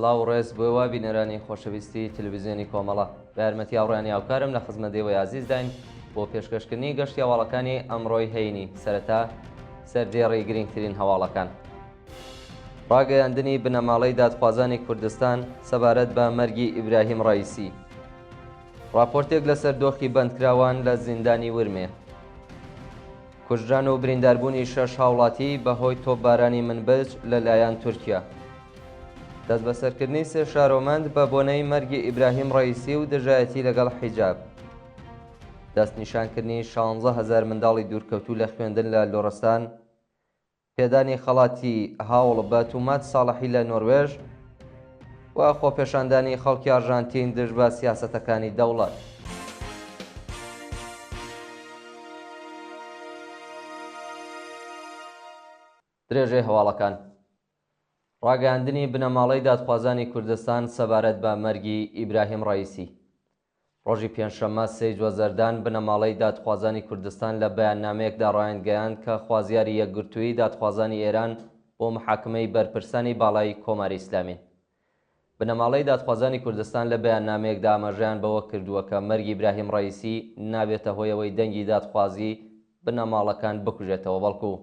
سڵاو و ڕێز بۆ ئێوە بینەرانی خۆشەویستی تلویزیۆنی کۆمەڵە. بە یارمەتی هاوڕێیانی هاوکارم لە خزمەت ئێوەی ئازیزداین بۆ پێشکەشکردنی گەشتی هەواڵەکانی ئەمڕۆی هەینی. سەرەتا سەردێڕی گرینگترین هەواڵەکان. ڕاگەیاندنی بنەماڵەی دادخوازانی کوردستان سەبارەت بە مەرگی ئیبراهیم ڕەئیسی. ڕاپۆرتێک لەسەر دۆخی بەندکراوان لە زیندانی ورمێ. کوژران و برینداربوونی شەش هاوڵاتی بەهۆی تۆپبارانی منبج لەلایەن تورکیا. دەستبەسەرکردنی سێ شارۆمەند بە بۆنەی مەرگی ئیبراهیم ڕەئیسی و دژایەتی لەگەڵ حیجاب. دەستنیشانکردنی 16 هەزار منداڵی دوورکەوتوو لە خوێندن لە لوڕستان. پێدانی خەڵاتی هاوڵ بە توماج ساڵحی لە نۆروێژ و خۆپێشاندانی خەڵکی ئارژانتین دژ بە سیاسەتەکانی دەوڵەت. درێژەی هەواڵەکان. ڕاگەیاندنی بنەماڵەی دادخوازانی کوردستان سەبارەت بە مەرگی ئیبراهیم ڕەئیسی. ڕۆژی پێنجشەممە سێی جۆزەردان بنەماڵەی دادخوازانی کوردستان لە بەیاننامەیەکدا ڕایانگەیاند کە خوازیاری یەکگرتوویی دادخوازانی ئێران بۆ محاکمەی بەرپرسانی باڵای کۆماری ئیسلامین. بنەماڵەی دادخوازانی کوردستان لە بەیاننامەیەکدا ئاماژەیان بەوە کردووە کە مەرگی ئیبراهیم ڕەئیسی نابێتە هۆی ئەوەی دەنگی دادخوازی بنەماڵەکان بکوژێتەوە بەڵکو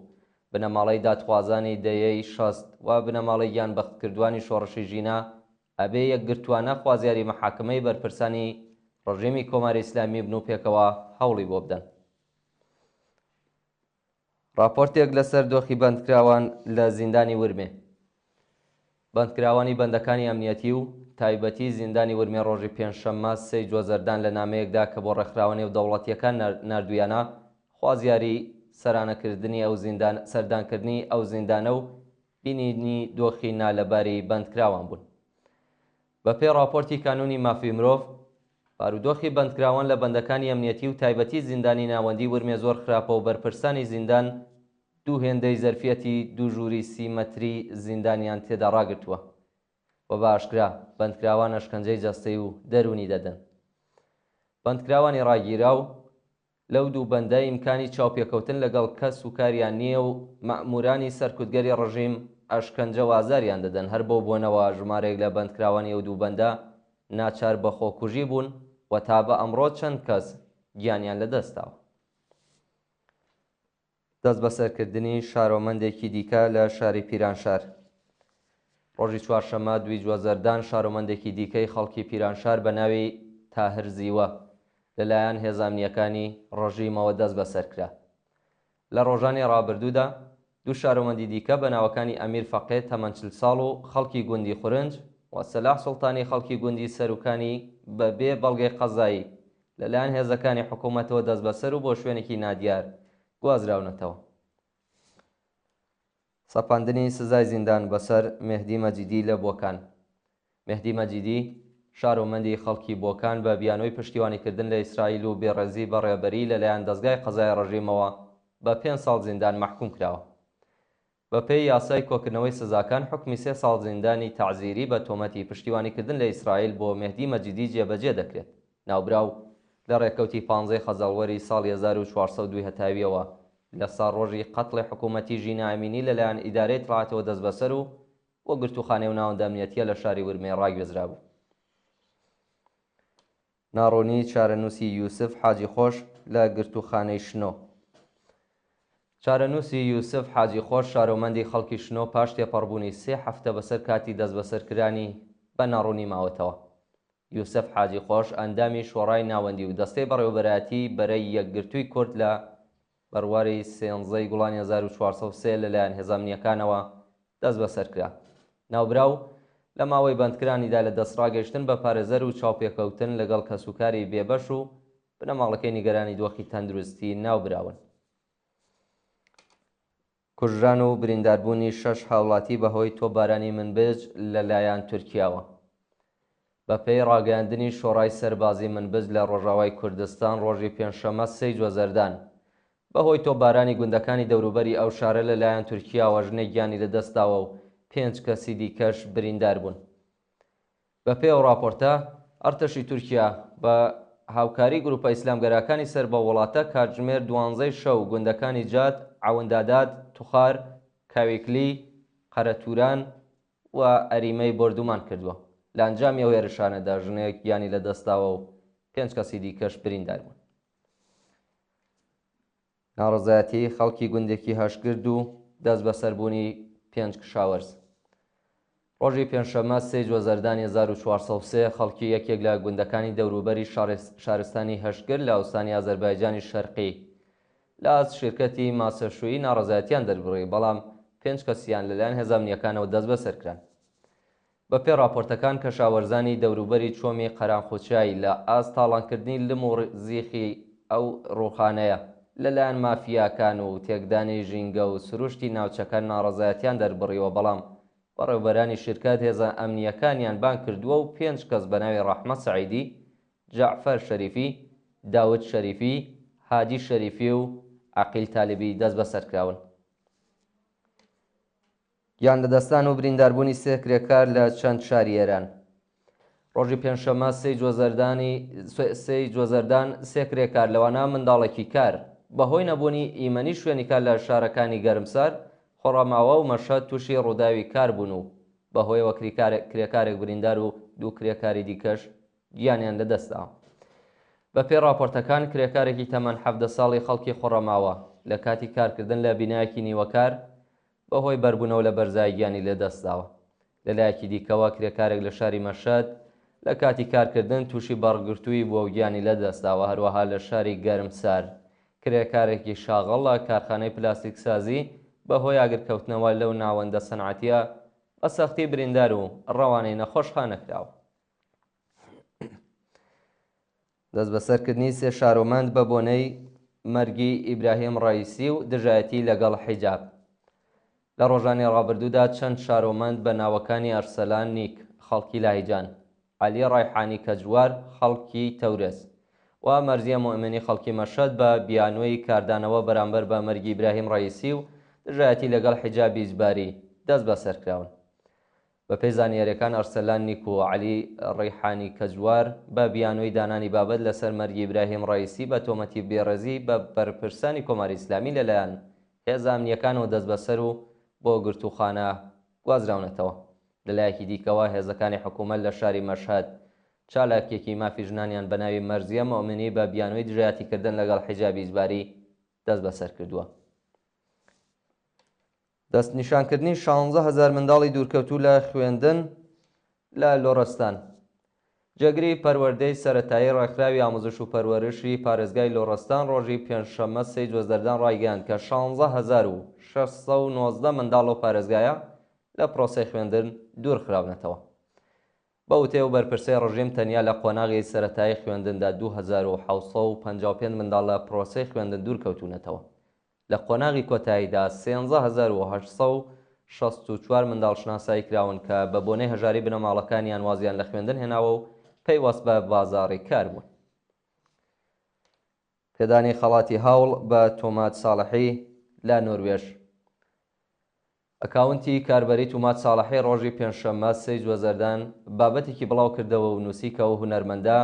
بنەماڵەی دادخوازانی دەیەی 60 و بنەماڵەی گیانبەختکردوانی شۆڕشی ژینا ئەبێ یەکگرتووانە خوازیاری مەحاکمەی بەرپرسانی ڕژێمی کۆماری ئیسلامی بن و پێکەوە هەوڵی بۆ بدەن. ڕاپۆرتێک لەسەر دۆخی بەندکراوان لە زیندانی ورمێ. بەندکراوانی بەندەکانی ئەمنیەتی و تایبەتی زیندانی ورمێ ڕۆژی پێنجشەممە سێی جۆزەردان لە نامەیەکدا کە بۆ ڕێکخراوە نێودەوڵەتییەکان ناردوویانە خوازیاری سەرانەکردنی ئەو زیندان سەردانکردنی ئەو زیندانە و بینینی دۆخی نالەباری بەندکراوان بوون. بەپێی ڕاپۆرتی کانوونی مافی مرۆڤ، بارودۆخی بەندکراوان لە بەندەکانی ئەمنیەتی و تایبەتی زیندانی ناوەندیی ورمێ زۆر خراپە و بەرپرسانی زیندان دوو هێندەی زەرفیەتی دوو ژووری 30 مەتری زیندانیان تێدا ڕاگرتووە و بە ئاشکرا بەندکراوان ئەشکەنجەی جەستەی و دەروونی دەدەن. بەندکراوانی ڕاگیراو لەو دوو بەندە ئیمکانی چاوپێکەوتن لەگەڵ کەس وکاریان نییە و مەئموورانی سەرکوتگەری ڕژیم ئەشکەنجە و ئازاریان دەدەن، هەر بەو بۆنەوە ژمارەیەک لە بەندکراوانی ئەو دوو بەندە ناچار بە خۆکوژی بوون و تا بە ئەمڕۆ چەند کەس گیانیان لە دەست داوە. دەستبەسەرکردنی شارۆمەندێکی دیکە لە شاری پیرانشار. ڕۆژی چوارشەممە دووی جۆزەردان شارۆمەندێکی دیکەی خەڵکی پیرانشار بە ناوی تاهر زیوە لەلایەن هێزە ئەمنییەکانی ڕژیمەوە دەستبەسەرکرا. لە ڕۆژانی ڕابردوودا دوو شارۆمەندی دیکە بە ناوەکانی ئەمیر فەقێ تەمەن 40 ساڵ و خەڵکی گوندی خورنج و سەلاح سوڵتانی خەڵکی گوندی سەروکانی بە بێ بەڵگەی قەزایی لەلایەن هێزەکانی حکوومەتەوە دەستبەسەر و بۆ شوێنێکی نادیار گوازراونەتەوە. سەپاندنی سزای زیندان بەسەر مێهدی مەجیدی لە بۆکان مێهدی مەجیدی، شارۆمەندی خەڵکی بۆکان بە بیانۆی پشتیوانیکردن لە ئیسرائیل و بێڕێزی بە ڕێبەری لەلایەن دەزگای قەزای ڕژیمەوە بە پێنج ساڵ زیندان مەحکوم کراوە. بەپێی یاسای کۆکردنەوەی سزاکان حوکمی سێ ساڵ زیندانی تەعزیری بە تۆمەتی پشتیوانیکردن لە ئیسرائیل بۆ مێهدی مەجیدی جێبەجێ دەکرێت. ناوبراو لە ڕێکەوتی پانزەی خەزەڵوەری ساڵی 1402 هەتاوییەوە لە ساڵڕۆژی قەتڵی حکوومەتی ژینا ئەمینی لەلایەن ئیدارەی ئیتڵاعاتەوە دەستبەسەر و بۆ گرتووخانەی و ناوەندە ئەمنیەتییە لە شاری ورمێ ڕاگوێزرابوو. ناڕوونیی چارەنووسی یوسف حاجی خۆش لە گرتووخانەی شنۆ. چارەنووسی یوسف حاجی خۆش شارۆمەندی خەڵکی شنۆ پاش تێپەڕبوونی سێ هەفتە بەسەر کاتی دەستبەسەرکرانی بە ناڕوونی ماوەتەوە. یوسف حاجی خۆش ئەندامی شۆڕای ناوەندی و دەستەی بەڕێوەبەرایەتیی بەرەی یەکگرتووی کورد لە بەرواری سێنزەی گوڵانی 1403 لەلایەن هێزە ئەمنییەکانەوە دەستبەسەرکرا. ناوبراو لە ماوەی بەندکرانیدا لە دەستڕاگەیشتن بە پارێزەر و چاوپێکەوتن لەگەڵ کەسوکاری بێبەش و بنەماڵەکەی نیگەرانی دۆخی تەندروستی ناوبراون. کوژران و برینداربوونی شەش هاوڵاتی بەهۆی تۆپبارانی منبج لەلایەن تورکیاوە. بەپێی ڕاگەیاندنی شۆڕای سەربازی منبج لە ڕۆژاوای کوردستان ڕۆژی پێنجشەممە سێی جۆزەردان بەهۆی تۆپبارانی گوندەکانی دەوروبەری ئەو شارە لەلایەن تورکیاوە ژنێک گیانی لەدەستداوە و پێنج کەسی دیکەش بریندار بوون. بەپێی ئەو ڕاپۆرتە، ئەرتەشی تورکیا بە هاوکاری گرووپە ئیسلامگەراکانی سەر بەو وڵاتە کاتژمێر دوانزەی شەو گوندەکانی جاد، عەونداداد، توخار، کاویکلی، قەرەتوران. و ئەریمەی بۆردومان کردووە. لە ئەنجامی ئەو هێرشانەدا ژنێک گیانی لەدەستداوە و پێنج کەسی دیکەش بریندار بوون. ناڕەزایەتیی خەڵکی گوندێکی هەشتگرد و دەستبەسەربوونی پێنج کشاوەرز. ڕۆژی پێنجشەممە سێی جۆزەردانی 1403 خەڵکی یەکێک لە گوندەکانی دەوروبەری شارستانی هەشتگرد لە ئوستانی ئازەربایجانی شەرقی لە ئاست شیرکەتی ماسەشوویی ناڕەزایەتییان دەربڕی، بەڵام پێنج کەسیان لەلایەن هێزە ئەمنییەکانەوە دەستبەسەر کران. بەپێی ڕاپۆرتەکان کەشاوەرزانی دەوروبەری چۆمی قەرانخوچای لە ئاست تاڵانکردنی لم و زیخی ئەو ڕووخانەیە لەلایەن مافیاکان و تێکدانی ژینگە و سروشتی ناوچەکە ناڕەزایەتیان دەربڕیوە بەڵام بەڕێوبەرانی شیرکەت هێزە ئەمنییەکانیان بانگ کردووە و پێنج کەس بەناوی ڕەحمەت سەعیدی، جەعفەر شەریفی، داود شەریفی، هادی شەریفی و عەقیل تالبی دەستبەسەرکراون. گیانلەدەستدان و برینداربوونی سێ کرێکار لە چەند شاری ئێران. ڕۆژی پێنجشەممە سێی جۆزەردانی سێی جۆزەردان سێ کرێکار لەوانە منداڵێکی کار بەهۆی نەبوونی ئیمەنی شوێنی کار لە شارەکانی گەرمسار، خۆڕەماوە و مەشهەد تووشی ڕووداوی کار بوون و بەهۆیەوە کرێکارێک بریندار و دوو کرێکاری دیکەش گیانیان لەدەستدا. بەپێی ڕاپۆرتەکان کرێکارێکی تەمەن 17 ساڵی خەڵکی خۆڕەماوە لە کاتی کارکردن لە بینایەکی نیوەکار بەهۆی بەربوونەوە لە بەرزایی گیانی لەدەستداوە. لەلایەکی دیکەوە کرێکارێک لە شاری مەشهەد لە کاتی کارکردن تووشی بەڕگرتوویی بووە و گیانی لەدەستداوە، هەروەها لە شاری گەرمسار کرێکارێکی شاغڵ لە کارخانەی پلاستیکسازی بەهۆی ئاگرکەوتنەوە لەو ناوەندە سەنعەتییە بە سەختی بریندار و ڕەوانەی نەخۆشخانە کراوە. دەستبەسەرکردنی سێ شارۆمەند بە بۆنەی مەرگی ئیبراهیم ڕەئیسی و دژایەتی لەگەڵ حیجاب. لە ڕۆژانی ڕابردوودا چەند شارۆمەند بە ناوەکانی ئەرسەلان نیک خەڵکی لاهیجان، عەلی ڕەیحانی کەجوار خەڵکی تەورێز و مەرزیە موئمنی خەڵکی مەشهەد بە بیانووی کاردانەوە بەرامبەر بە مەرگی ئیبراهیم ڕەئیسی و دژایەتی لەگەڵ حیجابی ئیجباری دەستبەسەرکراون. بەپێی زانیارییەکان ئەرسەلان نیک و عەلی ڕیحانی کەجوار بە بیانووی دانانی بابەت لەسەر مەرگی ئیبراهیم ڕەئیسی بە تۆمەتی بێڕێزی بە بەرپرسانی کۆماری ئیسلامی لەلایەن هێزە ئەمنییەکانەوە دەستبەسەر و بۆ گرتووخانە گوازراونەتەوە. لەلایەکی دیکەوە هێزەکانی حکوومەت لە شاری مەشهەد چالاکێکی مافی ژنانیان بە ناوی مەرزیە مۆمنی بە بیانووی دژایەتیکردن لەگەڵ حیجابی ئیجباری دەستبەسەر کردووە. دەستنیشانکردنی 16 هەزار منداڵی دوورکەوتوو لە خوێندن لە لۆڕستان. جێگری پەروەردەی سەرەتایی ڕێکخراوی ئاموزش و پەروەرشی پارێزگای لۆڕستان ڕۆژی پێنجشەممە سێی جۆزەردان ڕایگەیاند کە 16619 منداڵ لەو پارێزگایە لە پرۆسەی خوێندن دوورخراونەتەوە. بە وتەی ئەو بەرپرسەی ڕژیم تەنیا لە قۆناغی سەرەتایی خوێندندا 2755 منداڵ لە پرۆسەی خوێندن دوورکەوتوونەتەوە. لە قۆناغی کۆتاییدا 13864 منداڵ شناسایی کراون کە بە بۆنەی هەژاری بنەماڵەکانیان وازیان لە خوێندن هێناوە و پەیوەست بە بازاڕی کار بوون. پێدانی خەڵاتی هاوڵ بە تۆماج ساڵحی لە نۆروێژ. ئەکاونتی کاربەری توماج ساڵحی ڕۆژی پێنجشەممە سێی جۆزەردان بابەتێکی بڵاوکردەوە و نووسی کە ئەو هونەرمەندە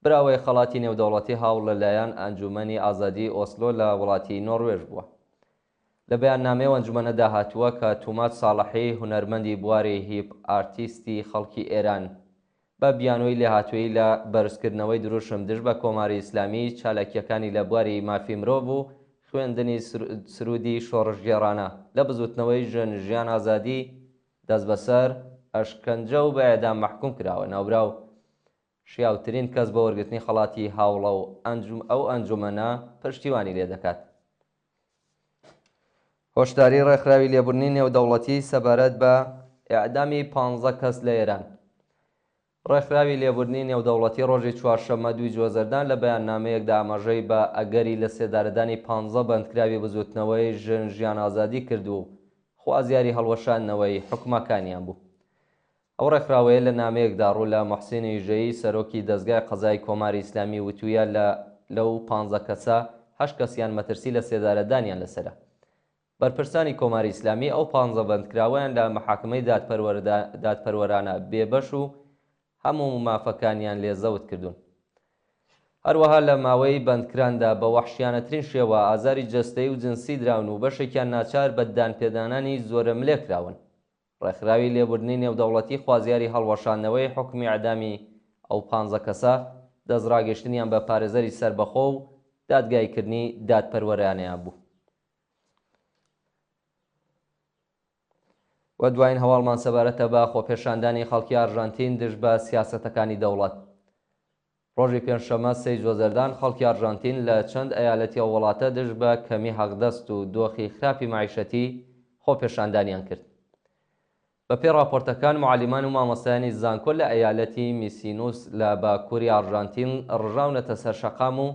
براوەی خەڵاتی نێودەوڵەتی هاوڵ لە لایەن ئەنجوومەنی ئازادیی ئۆسلۆ لە وڵاتی نۆڕوێژ بووە. لە بەیاننامەی ئەو ئەنجومەنەدا هاتووە کە توماج ساڵحی هونەرمەندی بواری هیپ ئارتیستی خەڵکی ئێران بە بیانووی لێهاتوویی لە بەرزکردنەوەی دروشم دژ بە کۆماری ئیسلامی، چالاکییەکانی لە بواری مافی مرۆڤ و خوێندنی سروودی شۆڕشگێڕانە لە بزووتنەوەی ژن، ژیان، ئازادی دەستبەسەر، ئەشکەنجە و بە ئێعدام مەحکووم کراوە. ناوبراو شیاوترین کەس بۆ وەرگرتنی خەڵاتی هاوڵە و ئەو ئەنجومەنە پشتیوانی لێ دەکات. هۆشداری ڕێکخراوی لێبوردنی نێودەوڵەتی سەبارەت بە ئێعدامی پانزە کەس لە ئێران. ڕێکخراوی لێبوردنی نێودەوڵەتی ڕۆژی چوارشەممە دووی جۆزەردان لە بەیاننامەیەکدا ئاماژەی بە ئەگەری لەسێدارەدانی پانزە بەندکراوی بزووتنەوەی ژن ژیان ئازادی کرد و خوازیاری هەڵوەشاندنەوەی حوکمەکانیان بوو. ئەو ڕێکخراوەیە لە نامەیەکدا ڕوو لە موحسین ئیژەیی سەرۆکی دەزگای قەزای کۆماری ئیسلامی وتوویە لە لەو پانزە کەسە هەشت کەسیان مەترسی لە سێدارەدانیان لەسەرە. بەرپرسانی کۆماری ئیسلامی ئەو پانزە بەندکراوەیان لە مەحاکمەی دادپەروەرانە بێبەش و هەموو مافەکانیان لێ زەوت کردوون. هەروەها لە ماوەی بەندکراندا بە وەحشیانەترین شێوە ئازاری جەستەیی و جنسی دراون و بەشێکیان ناچار بە دانپێدانانی زۆرەملێ کراون. ڕێکخراوی لێبوردنی نێودەوڵەتی خوازیاری هەڵوەشاندنەوەی حوکمی ئیعدامی ئەو پانزە کەسە، دەستڕاگەیشتنیان بە پارێزەری سەربەخۆ و دادگاییکردنی دادپەروەرانەیان بوو. و دوایین هەواڵمان سەبارەتە بە خۆپێشاندانی خەڵکی ئارژانتین دژ بە سیاسەتەکانی دەوڵەت. ڕۆژی پێنجشەممە سێی جۆزەردان خەڵکی ئارژانتین لە چەند ئەیالەتی ئەو وڵاتە دژ بە کەمی حەقدەست و دۆخی خراپی مەعیشەتی خۆپێشاندانیان کرد. بە پێی ڕاپۆرتەکان موعەلیمان و مامۆستایانی زانکۆ لە ئەیالەتی میسینوس لە باکووری ئارژانتین ڕژاونەتە سەر شەقام و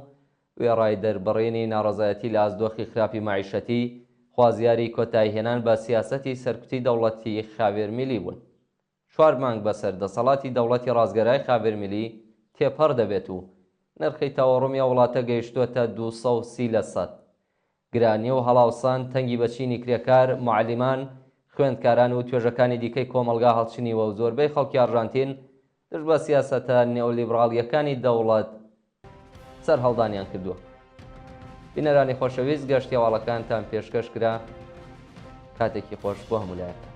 وێڕای دەربڕینی ناڕەزایەتی لە ئاست دۆخی خراپی مەعیشەتی، خوازیاری کۆتاییهێنان بە سیاسەتی سەرکوتی دەوڵەتی خاڤێر میلی بوون. چوار مانگ بەسەر دەسەڵاتی دەوڵەتی ڕاستگەرای خاڤێر میلی تێپەڕ دەبێت و نرخی تەوەڕومی ئەو وڵاتە گەیشتووەتە 230 لەسەد. گرانی و هەڵاوسان تەنگی بە چینی کرێکار، موعەلیمان، خوێندکاران و توێژەکانی دیکەی کۆمەڵگا هەڵچنیوە و زۆربەی خەڵکی ئارژانتین دژ بە سیاسەتە نئۆلیبراڵییەکانی دەوڵەت سەرهەڵدانیان کردووە. بینەرانی خۆشەویست گەشتی هەواڵەکانتان پێشکەش کرا. کاتێکی خۆش بۆ هەموو لایەکتان.